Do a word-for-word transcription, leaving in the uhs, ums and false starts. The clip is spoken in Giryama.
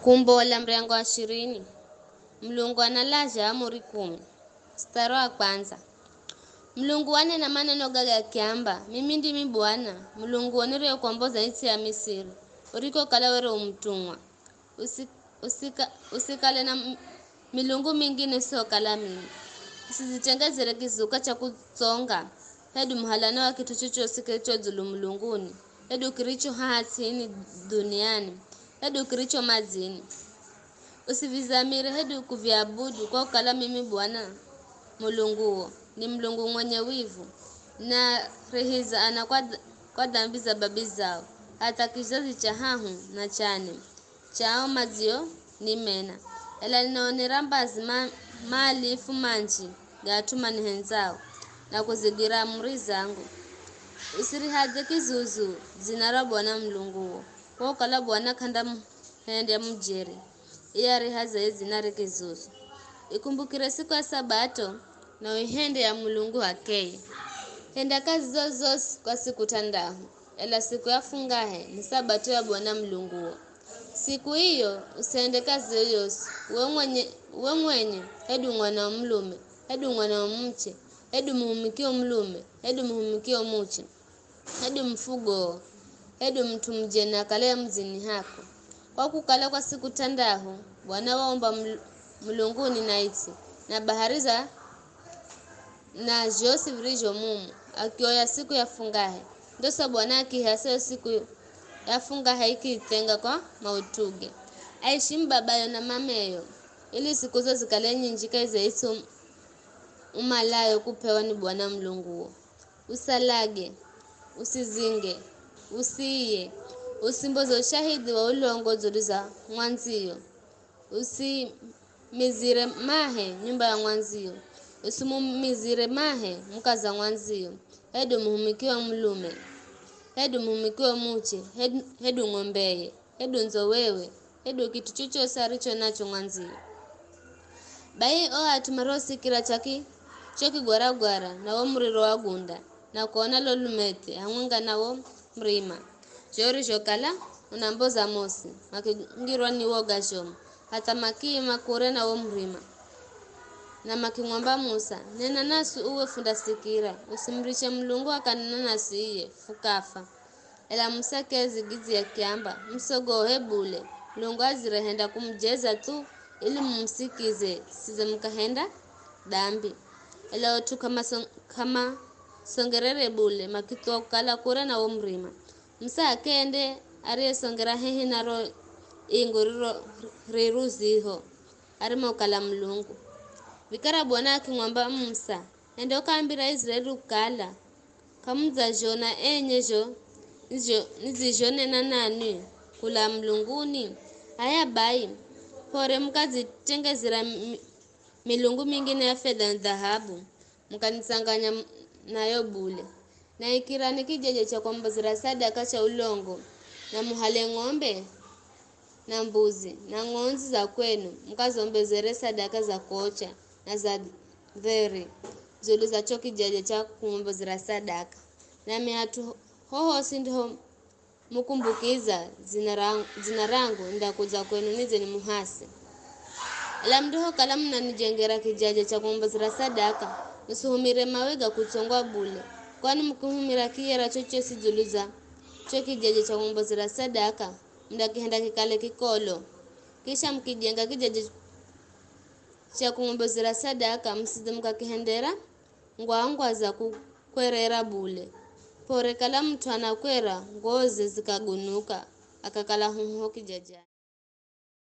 Kumbola mrengo wa ishirini. Mulungu analazha amuri kumi. Mstari wa kwanza. Mulungu wanena maneno gaga akiamba, "Mimi ndimi Bwana, Mulungu wo niriyekwamboza its'i ya Misiri, urikokala were u mutumwa. Usi-, usika-, usikale na m-, milungu mingine usiokala mimi. Usizitengezere kizuka cha kutsonga, hedu muhalano wa kit'u chochosi kiricho dzulu mulunguni, hedu kiricho haha ts'ini dhuniani, hedu kiricho madzini. Usivizamire hedu kuviabudu, kwa kukala mimi Bwana Mulunguwo ni Mulungu mwenye wivu, na rihiza ana kwa th-, kwa dhambi za babi zao, hatha kizazi cha hahu na cha ne, chao madzio nimena. Ela ninaonera mbazi ma-, maalifu manji ga at'u manihendzao, na kuzigwira amuri zangu. Usirihadze kizuzu dzina ra Bwana Mulunguwo, kwa kukala Bwana k'andamuhendya mujeri, iye arihadzaye dzina re kizuzu. Ikumbukire siku ya Sabato, na uihende ya Mulungu h'akeye. Henda kazi zo zosi kwa siku t'andahu, ela siku ya fungahe ni Sabato ya Bwana Mulunguwo. Siku iyo usihende kazi yoyosi, we mwenye, we mwenye, hedu mwana wa mulume, hedu mwana wa muche, hedu muhumikio mulume, hedu muhumikio muche, hedu mufugoo, hedu mut'u mujeni akalaye mudzini hako. Kwa kukala kwa siku t'andahu, Bwana waumba mul-, mulunguni na its'i, na bahari za, na zhosi virizho mumo, akioya siku ya fungahe. Ndosa Bwana akihasa yo siku ya fungahe akiithenga kwa maut'uge. Aishimu babayo na mameyo, ili siku zo zikale nyinji kahi za its'i um-, umalayo kup'ewa ni Bwana Mulunguwo. Usalage, usizinge, usiiye, usimboze ushahidhi wa ulongo dzulu za mwandziyo. Usimizire mahe nyumba ya mwandziyo. Usimumizire mahe mukaza mwandziyo, hedu muhumikio mulume, hedu muhumikio muche, hedu, hedu ng'ombeye, hedu ndzowewe, hedu kit'u chochosi aricho nacho mwandziyo. Bai o at'u mariosikira chaki-, cho kigwaragwara na wo muriro wa gunda, na kuona lo lumethe hamwenga na wo murima, zho urizhokala unamboza mosi, makingirwa ni woga zhomu, hatha makiima kure na wo murima. Na makimwamba Musa, "Nena nasi uwe fundasikira, usimuriche Mulungu akanena nasi iye, fukafa." Ela Musa akiadzigidzya akiamba, "Musogohe bule, Mulungu adzirehenda kumujeza thu, ili mumusikize, size mukahenda dambi." Ela ot'u k'amasong-, k'amasongerere bule, makithuwa kukala kure na wo murima. Musa h'akeye nde ariyesongera hehi na ro ingu riro riruziho, arimokala Mulungu. Vikara Bwana akimwamba Musa, "Enda ukaambira Aiziraeli kukala, k'amudzazhona enye zho, zho nidzizhonena nanwi kula mulunguni? H'aya bai, p'ore mukadzitengezera mi-, milungu mingine ya fedha na dhahabu, mukanitsanganya m-, nayo bule. Na ikirani kijeje cha kwambozera sadaka cha ulongo, na muhale ng'ombe na mbuzi, na ng'ondzi za kwenu, mukazombozere sadaka za kocha na za dheri dzulu za cho kijeje cha kumbodzera sadaka. Nami hat'u hohosi ndiho mukumbukiza dzina rangu, dzina rangu, nindakudza kwenu nidze nimuhase. Ela mundihokala munanijengera kijeje cha kumbodzera sadaka, musihumire mawe ga kutsongwa bule, kwani mukihumira kiyera chochosi dzulu za cho kijeje cha kumbodzera sadaka, mundakihenda kikale kikolo. Kisha mukijenga kijeje cha kumbodzera sadaka, musidze mukakihendera ngwangwa za kukwerera bule. P'ore kala mut'u anakwera, ngoze zikagunuka, akakala huho kijejani.